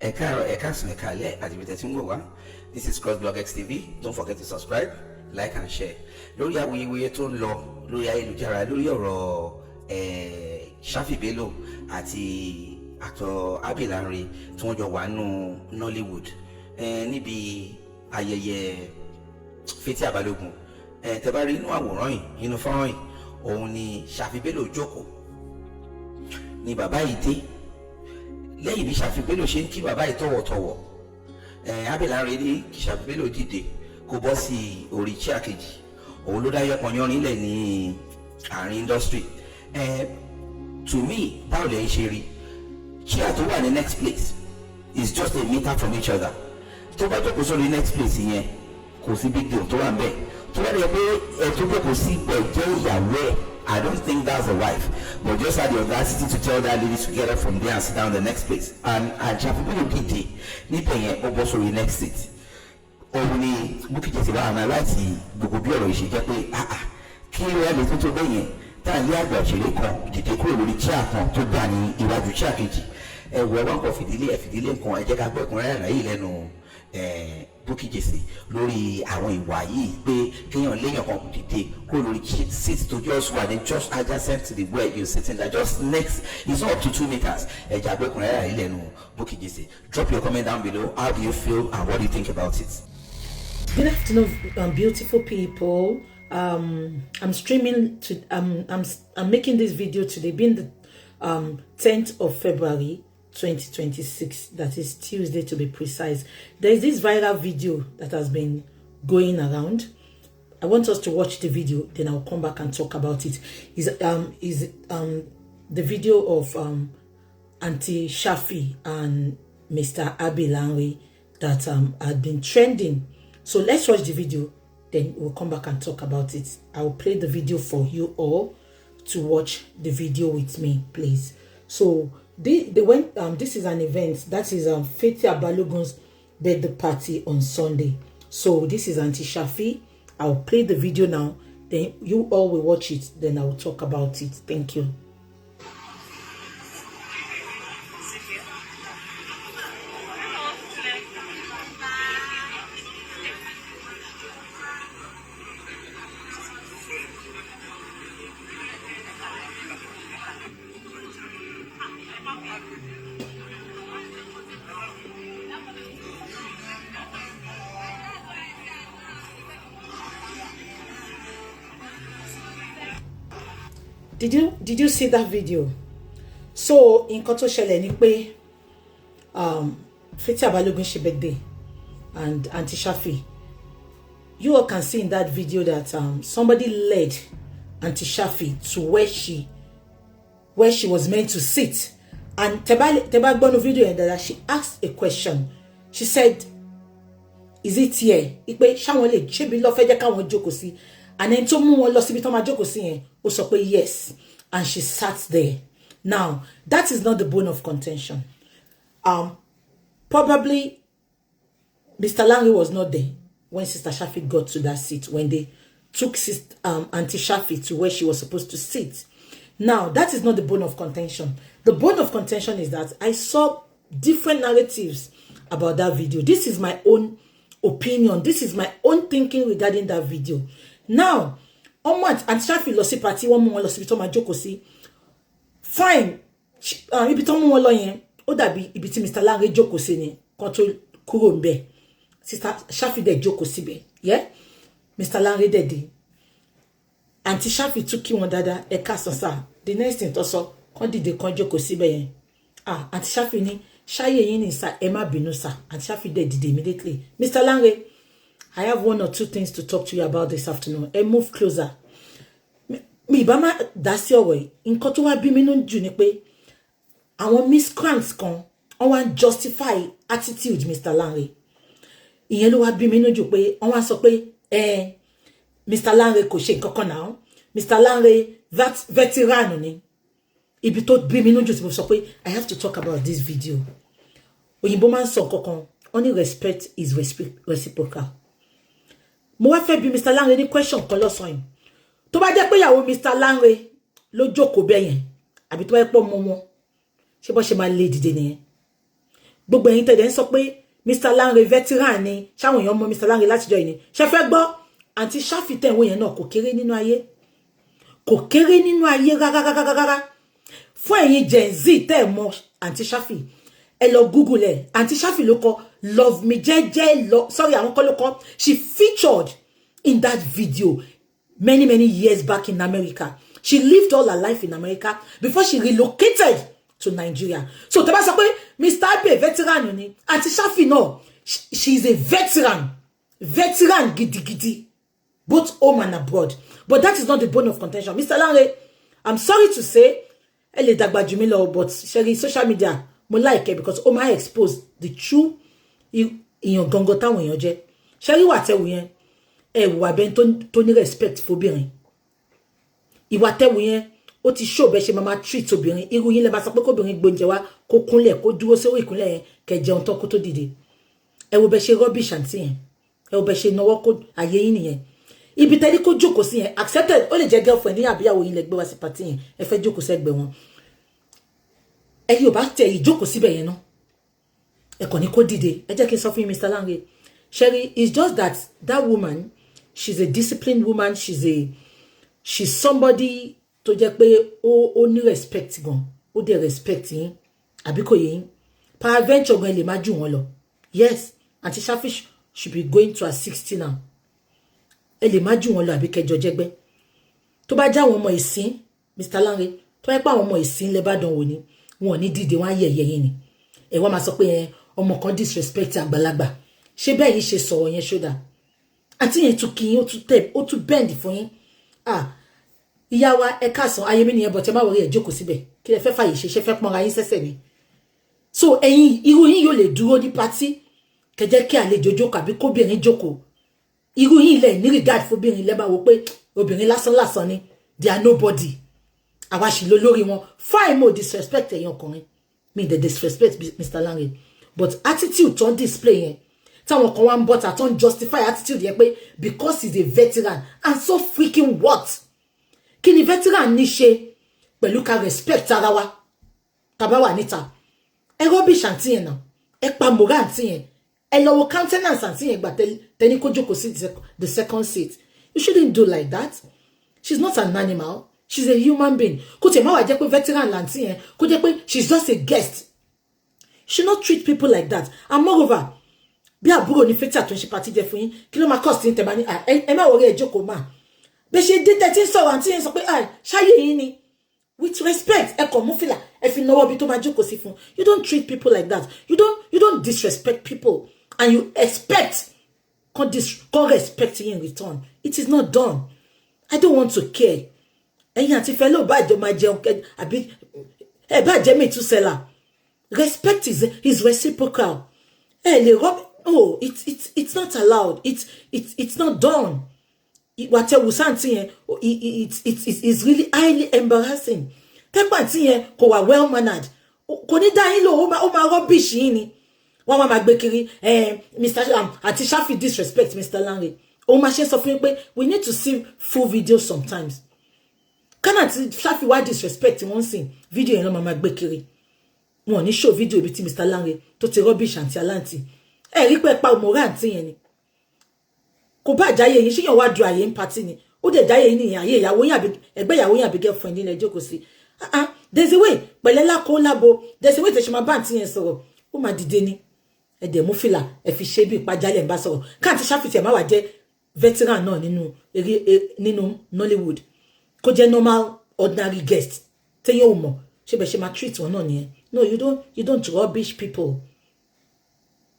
Ẹ káàárọ̀, ẹ káàsán, ẹ káalẹ́ àti ibi tẹ́ ti ń wò wá. This is Crossblog XTV. Don't forget to subscribe, like and share. Lórí awuyewuye tó ń lọ lórí ayélujára lórí ọ̀rọ̀ Shaffy Bello àti actor Abbey Lanre tí wọ́n jọ wà nínú Nollywood níbi ayẹyẹ Fathia Balogun. Tẹ́ bá rí inú àwòrán yìí, inú fọ́nrán yìí, òun ni Shaffy Bello jókòó ni bàbá yìí dé. Lẹ́yìn bí Shaffy Bello ṣe ń kí bàbá yìí tọ̀wọ̀tọ̀wọ̀, Abbey Lanre ní kí Shaffy Bello dìde kó bọ́ sí orí chair kejì. Òun ló dá yọpọnyọrin lẹ̀ ní àárín industry. To me, báwo lẹ́yìn ṣe rí? Chair tó wà ní next place is just a meter from each other. Tó bá jókòó sórí next place yẹn, kò sí big deal tó wà níbẹ̀. Tó bá dẹ̀ pé ẹ tó jókòó sí ẹ̀ jẹ́ ìyàwó ẹ̀, I don't think that's the wife, but just had the audacity to tell that lady to get up from there and sit down the next place. And Shaffy Bello dìde níbẹ̀ yẹn, ó bọ́ sórí next seat. Òun ni Bukky Jesse wá analyse gbogbo bí ọ̀rọ̀ yìí ṣe jẹ́ pé, ah ah, kí ló yà lè tó tó bẹ́ẹ̀ yẹn tá à ń lé àgbà òṣèré kan dìde kúrò lórí chair kan tó gbà ní iwájú chair kejì? Ẹ wọ ẹ wá nǹkan fìdílé ẹ fìdílé nǹkan. Ẹ jẹ́ ká gbọ́ ẹ̀kúnrẹ́rẹ́ àlàyé lẹ́nu Bukky Jesse lórí àwọn ìwà yìí, pé kéèyàn léèyàn kan dìde kúrò lórí seat tó just wà ní just adjacent to the where you sitting there, just next, it's not up to 2 meters. Ẹ jẹ́ gbọ́ ẹ̀kúnrẹ́rẹ́ àlàyé lẹ́nu Bukky Jesse. Drop your comment down below. How do you feel and what do you think about it? Good afternoon, beautiful people. I'm streaming to. I'm making this video today, being the 10th of February, 2026. That is Tuesday, to be precise. There is this viral video that has been going around. I want us to watch the video, then I'll come back and talk about it. Is the video of Auntie Shaffy and Mr. Abbey Lanre that had been trending. So let's watch the video, then we'll come back and talk about it. I'll play the video for you all to watch the video with me, please. So they went. This is an event that is Fathia Balogun's birthday party on Sunday. So this is Auntie Shaffy. I'll play the video now. Then you all will watch it. Then I will talk about it. Thank you. Did you see that video? So nǹkan tó ṣẹlẹ̀ ni pé Fathia Balogun ṣe birthday and Auntie Shaffy, you all can see in that video that somebody led Auntie Shaffy to where she was meant to sit. And tẹ́ bá gbọ́ nínú video yẹn dáadáa, she asked a question. She said, "Is it here?" Pé ṣáwọn lè ṣébi ló fẹ́ jẹ́ káwọn jókòó sí. And then tó mú wọn lọ síbi tó máa jókòó sí yẹn, ó sọ pé yes, and she sat there. Now, that is not the bone of contention. Probably Mr. Lanre was not there when Sister Shaffy got to that seat, when they took Auntie Shaffy to where she was supposed to sit. Now, that is not the bone of contention. The bone of contention is that I saw different narratives about that video. This is my own opinion. This is my own thinking regarding that video. Now, ọmọ Auntie Shaffy lọ sí party, wọ́n mú wọn lọ síbi tó máa jókòó sí. Fine, ibi tó mú wọn lọ yẹn, ó dàbí ibi tí Mr. Lanre jókòó sí ni kan tó kúrò ńbẹ̀. Sister Shaffy dẹ̀ jókòó síbẹ̀. Yeah? Mr. Lanre dẹ̀ dé. Auntie Shaffy tún kí wọn dáadáa, "Ẹ káàsán sir." The next thing tó sọ, kán dìde kán jókòó síbẹ̀ yẹn. Ah, Auntie Shaffy ní, "Ṣáyé yín ní sir, ẹ má bínú sir." Auntie Shaffy dẹ̀ dìde immediately. "Mr. Lanre, I have one or two things to talk to you about this afternoon." Ẹ move closer. Mi ìbá má dá sí ọ̀rọ̀ yìí. Nǹkan tó wá bí mi nínú jù ni pé àwọn miscreants kan, wọ́n wá ń justify attitude Mr. Lanre. Ìyẹn ló wá bí mi nínú jù, pé wọ́n wá sọ pé Mr. Lanre kò ṣe nǹkan kan náà. Mr. Lanre, that veteran ni. Ibi tó bí mi nínú jù tí mo sọ pé I have to talk about this video. Òyìnbó máa ń sọ nǹkan kan, wọ́n ní respect is reciprocal. Mo wá fẹ́ bi Mr. Lanre ní question kan lọ́sàn-án yìí. Tó bá jẹ́ pé ìyàwó Mr. Lanre ló jókòó bẹ́ẹ̀ yẹn, àbí tó bá yẹ pọ̀ mọ́ wọn, ṣé bọ́ ṣe máa lé dìde nìyẹn? Gbogbo ẹ̀yin tẹ̀lé ń sọ pé Mr. Lanre veteran ni, ṣáwọn èèyàn mọ Mr. Lanre látijọ́ yìí ni. Ṣe fẹ́ gbọ́? Àǹtí Shaffy tẹ̀ ń wò yẹn náà kò kéré nínú ayé, kò kéré nínú ayé rárárárá. Fún ẹ̀yin Gen Z tẹ́ ẹ̀ mọ Àǹtí Shaffy, ẹ lọ Google ẹ̀. Àǹtí Shaffy ló kọ "Love Me Jẹ́jẹ́" lọ. Sorry, àwọn kọ́ ló kọ. She featured in that video many, many years back in America. She lived all her life in America before she relocated to Nigeria. So tẹ́ bá sọ pé Mr. Abbey veteran ni, Àǹtí Shaffy náà, she is a veteran, veteran gidigidi, both home and abroad. But that is not the bone of contention. Mr. Lanre, I'm sorry to say, ẹ lè dàgbà jù mí lọ, but ṣẹ́rí social media, mo like ẹ because ó máa expose the true èèyàn gangan táwọn èèyàn jẹ́. Ṣẹ́rí wà tẹ́wù yẹn, ẹ wù abẹ́ tó ní respect fóbìnrin. Ìwà tẹ́wù yẹn, ó ti show bẹ́ẹ̀ ṣe máa treat obìnrin. Irú yín lè máa sọ pé kóbìnrin gbóúnjẹ wá, kó kúnlẹ̀, kó dúró sórí ìkúnlẹ̀ yẹn, kẹ́ jẹun tán kó tó dìde. Ẹ wo bẹ́ẹ̀ ṣe rubbish àǹtí yẹn. Ẹ wo bẹ́ẹ̀ ṣe náwó kó àyè yín nìyẹn. Ibi tẹ́lí kó jókòó sí yẹn, accepted, ó lè jẹ́ girlfriend ní àbíyàwó yín lẹ gbé wá sí party yẹn, ẹ fẹ́ jókòó sẹ́gbẹ̀ẹ́ wọn. Ẹ yóò bá tẹ ìjókòó síbẹ̀ yẹn náà, ẹ kàn ní kó dìde. Ẹ jẹ́ kí n sọ fún yín, Mr. Lanre Sherry, it's just that that woman, she's a disciplined woman. She's somebody tó jẹ́ pé ó ní respect gan, ó dẹ̀ respect yín, àbí kò yé yín? Peradventure gan, ẹ lè má jù wọ́n lọ. Yes, Aunty Shaffy should be going to her 60 now. Ẹ lè má jù wọ́n lọ àbí kẹjọ jẹ́gbẹ́. Tó bá já àwọn ọmọ ìsín, Mr. Lanre, tó yẹ pé àwọn ọmọ ìsín lẹ bá dán wò ni, wọn ò ní dìde, wọn á yẹ̀yẹ́ yín ni. Ẹ wá máa sọ pé ẹ ọmọ kan disrespect àgbàlagbà. Ṣé bẹ́ẹ̀ yín ṣe sọ̀rọ̀ yẹn ṣódà? Àti yẹn tún kí yín, ó tún tẹ̀, ó tún bend fún yín. Ah, ìyá wa, ẹ káàsán, ayé mi nìyẹn bọ̀. Tẹ má wọrí, ẹ jókòó síbẹ̀. Kí lẹ fẹ́ fàyè ṣe? Ṣe fẹ́ pọ́nra yín sẹ́sẹ̀ ni? So ẹ̀yin, irú yín yóò lè dúró ní party kẹjẹ kí àlejò jókòó àbí kóbìnrin jókòó. Irú yín lẹ̀ ní regard fóbìnrin, lẹ́ máa wò pé obìnrin lásán lásán ni, they are nobody, àwa sì ló lórí wọn. Fine, mo disrespect ẹ̀yin ọkùnrin mi dey disrespect Mr. Lanre, but attitude tó ń display yẹn, táwọn kan wá ń bọ́ta tó ń justify attitude yẹn pé because he's a veteran, and so freaking what? Kí ni veteran ní ṣe pẹ̀lú ká respect ara wa tàbá wà níta? Ẹ rubbish àǹtí yẹn náà, ẹ pa mòrá àǹtí yẹn. Ẹ lọ wo countenance àǹtí yẹn gbà tẹni kó jókòó sí the second seat. You shouldn't do like that. She's not an animal, she's a human being. Kó tiẹ̀ má wà jẹ́ pé veteran làǹtí yẹn, kó jẹ́ pé she's just a guest, you should not treat people like that. And moreover, bí àbúrò ní fẹ́tí àtúnṣe party jẹ́ fún yín, kí ló máa cost yín tẹ̀ bá ní ẹ má wọrí, ẹ jókòó máa bẹ́ ṣe dé tẹ́tí ń sọ̀rọ̀? Àǹtí yẹn sọ pé ṣáyé yín ni. With respect, ẹ kàn mú fìlà, ẹ fi náwó bí tó máa jókòó sí fún. You don't treat people like that. You don't disrespect people and you expect kan respect you in return. It is not done. I don't want to care. Ẹ̀yin àti Fẹlẹ́ ò bá jọ máa jẹun àbí ẹ bá jẹ́ mi tún sẹ́là. Respect is reciprocal. Ẹ lè rub, oh, it's not allowed. It's not done. Ìwà tẹwù sáǹtì yẹn, it's really highly embarrassing. Tẹ́pà tí yẹn kò wà well mannered, kò ní dá yín lò, ó máa rubbish yín ni. Wọ́n wá máa gbé kiri, Mr. Àti Shaffy disrespect Mr. Lanre. Òun máa ṣe sọ fún yín pé we need to see full video sometimes. Kánà tí Shaffy wá disrespect wọ́n sìn, fídíò yẹn ló máa gbé kiri. Wọn ò ní show fídíò ibi tí Mr. Lanre tó ti rubbish àǹtí aláǹtí. Ẹ rí pé pa òmòrá àǹtí yẹn ni. Kò bá àjáyé yín, ṣíyàn wá du àyè ń party ni? Ó dẹ̀ jáyé yín nìyẹn, àyè ìyàwó yín àbí ẹgbẹ́ ìyàwó yín àbí girlfriend nílẹ̀ jókòó sí. Ah, there's a way, pẹ̀lẹ́ lákòó lábo, there's a way tẹ̀sí máa bá àǹtí yẹn sọ̀rọ̀, ó máa dìde ni. Ẹ dẹ̀ mú fìlà, ẹ fi ṣe bí ìpajálẹ̀ ń bá sọ̀rọ̀. Káàntì Shaffy ẹ̀ má wà jẹ́ veteran náà nínú eré nínú Nollywood, kó jẹ́ normal ordinary guest téyàn ò mọ̀, ṣé bẹ́ẹ̀ ṣe máa treat wọn náà nìyẹn? No, you don't rubbish people.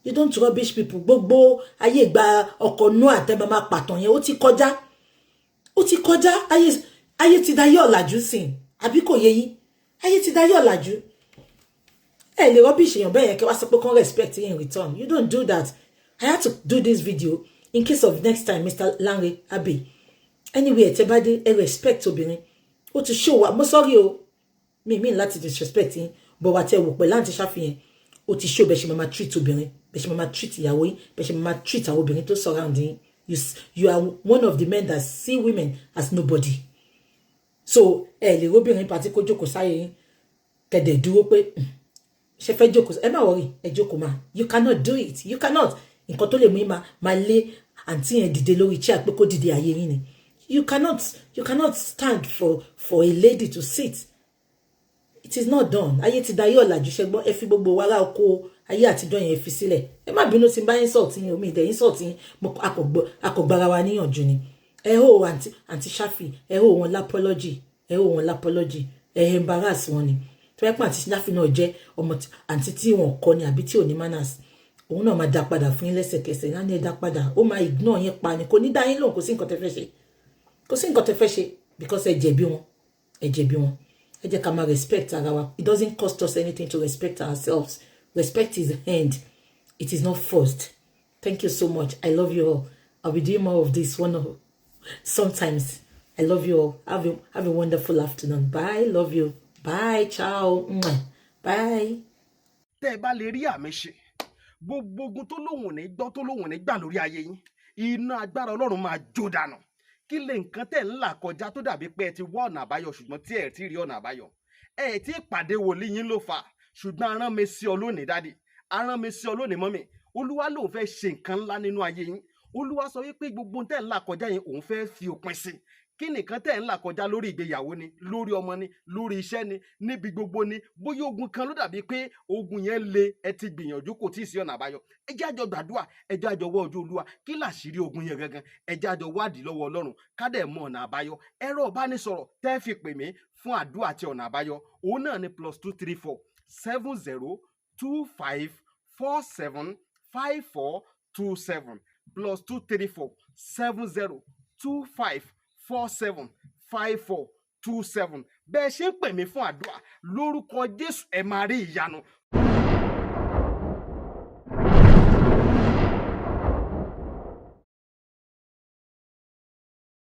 You don't rubbish people. Gbogbo ayé ìgbà ọkọ̀ noah tẹ́ máa pàtàn yẹn, ó ti kọjá, ó ti kọjá. Ayé ti dayé ọ̀làjú sìn, àbí kò yé yín? Ayé ti dayé ọ̀làjú. Ẹ lè rubbish èèyàn bẹ́ẹ̀ yẹn kí wá sọ pé kàn respect you in return. You don't do that. I had to do this video in case of next time. Mr. Lanre Abbey, anyway, tẹ́ bá dé, ẹ respect obìnrin. Ó ti show wa. Mo sorry o, mi mean láti disrespect yín, but wà tẹ́ wò pẹ̀lú àǹtí Shaffy, ó ti show bẹ́ẹ̀ ṣe máa treat obìnrin, bẹ́ẹ̀ ṣe máa treat ìyàwó yín, bẹ́ẹ̀ ṣe máa treat àwọn obìnrin tó surround yín. You are one of the men that see women as nobody. So ẹ lè róbìnrin party kó jókòó sáyé yín, kẹ̀dẹ̀ dúró pé Ṣe fẹ́ jókòó? Ẹ má worry, ẹ jókòó ma. You cannot do it. You cannot. Nǹkan tó lè mú yín máa lé àǹtí yẹn dìde lórí chair pé kó dìde, ayé yín ni. You cannot stand for a lady to sit. It is not done. Ayé ti dayé ọ̀làjú, ṣẹgbọ́n? Ẹ fi gbogbo wàrà oko ayé àtijọ́ yẹn fi sílẹ̀. Ẹ má bínú tí n bá insult yín, omi ìdẹ̀ insult yín. Akọ̀gbára wa níyànjú ni. Ẹ hó àǹtí Ṣáfì, ẹ hó wọn l'apology, ẹ hó wọn l'apology. Ẹ embarrass wọn ni. Tó yẹ pé àǹtí Ṣáfì náà jẹ́ ọmọ àǹtí tí wọn kọ́ ni àbí tí ò ní manners, òun náà máa dá padà fún yín lẹ́sẹ̀kẹsẹ̀ náà ní. Ẹ dá padà, ó máa ignore yín pa ni, kò ní dá yín lóhùn. Kò sí nǹkan tẹ́ fẹ́ ṣe, kò sí nǹkan tẹ́ fẹ́ ṣe, because ẹ jẹ̀bi wọn, ẹ jẹ̀bi wọn. Ẹ jẹ́ ká máa respect ara wa. It doesn't cost us anything to respect ourselves. Respect is earned, it is not forced. Thank you so much. I love you all. I'll be doing more of this one of sometimes. I love you all. Have a wonderful afternoon. Bye. Love you. Bye. Ciao. Bye. Tẹ́ ẹ bá lè rí àmín ṣe, gbogbo ogun tó lóhùn ò ní gbọ́, tó lóhùn ò ní gbà lórí ayé yín, iná agbára Ọlọ́run máa jó dànù. Kí lè nǹkan tẹ̀ ń là kọjá tó dàbí pé ẹ ti wá ọ̀nà àbáyọ, ṣùgbọ́n tí ẹ ti rí ọ̀nà àbáyọ? Ẹ ti pàdé wòlíì yín ló fà. Ṣùgbọ́n arán mi sí ọ lónìí, daddy, arán mi sí ọ lónìí, mummy. Olúwa lòun fẹ́ ṣe nǹkan ńlá nínú ayé yín. Olúwa sọ wípé gbogbo tẹ̀ ń là kọjá yẹn, òun fẹ́ fi òpin sí. Kí nìkan tẹ̀ ń là kọjá? Lórí ìgbéyàwó ni, lórí ọmọ ni, lórí iṣẹ́ ni, níbi gbogbo ni. Bóyá ogun kan ló dàbí pé ogun yẹn le, ẹ ti gbìyànjú, kò tí ì sí ọ̀nà àbáyọ. Ẹ jẹ́ àjọ gbàdúrà, ẹ jẹ́ àjọ wọ́ ojú Olúwa. Kí làṣírí ogun yẹn gangan? Ẹ jẹ́ àjọ wádìí lọ́wọ́ Ọlọ́run, ká dẹ̀ mọ ọ̀nà àbáyọ. Ẹ̀rọ ìbánisọ̀rọ̀ tẹ́ fi pè mí fún àdúrà àti ọ̀nà àbáyọ, òun náà ni +234 70 25 47 54 27, +234 70 25 47 54 27. Bẹ́ẹ̀ ṣe ń pè mí fún àdúrà, lórúkọ Jésù, ẹ máa rí ìyanu.